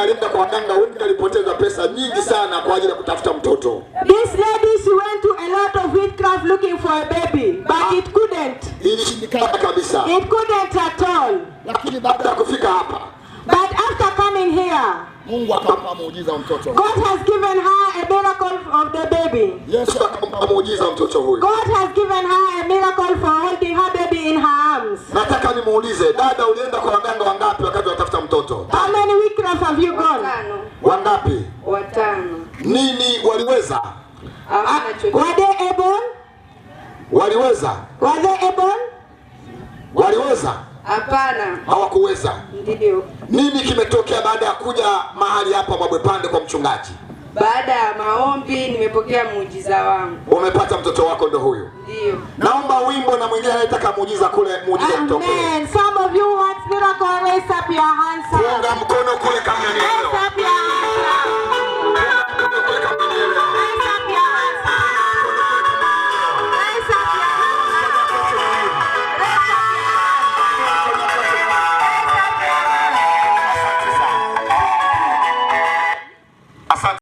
alienda kwa waganga wengi, alipoteza pesa nyingi sana kwa ajili ya kutafuta mtoto. This lady, she went to a lot of witchcraft looking for a baby, but it couldn't. Ilishindikana kabisa. It couldn't at all. Lakini baada ya kufika hapa, But after coming here, Mungu akampa muujiza wa mtoto. God has given her a miracle of the baby. Yesu akampa muujiza wa mtoto huyu. God has given her a miracle for holding her baby in her arms. Nataka nimuulize dada, ulienda kwa waganga wangapi wakati unatafuta mtoto? How many witchcraft have you gone? Watano. Wangapi? Watano. Nini waliweza? Hawana chochote. Were they able? Waliweza? Were they able? Waliweza? Hapana. Hawakuweza. Ndio. Nini kimetokea baada ya kuja mahali hapa Mabwepande kwa mchungaji? Baada ya maombi nimepokea muujiza wangu. Umepata mtoto wako ndo huyu. Ndio. Naomba wimbo na mwingine anayetaka muujiza kule muujiza mtokee. Amen.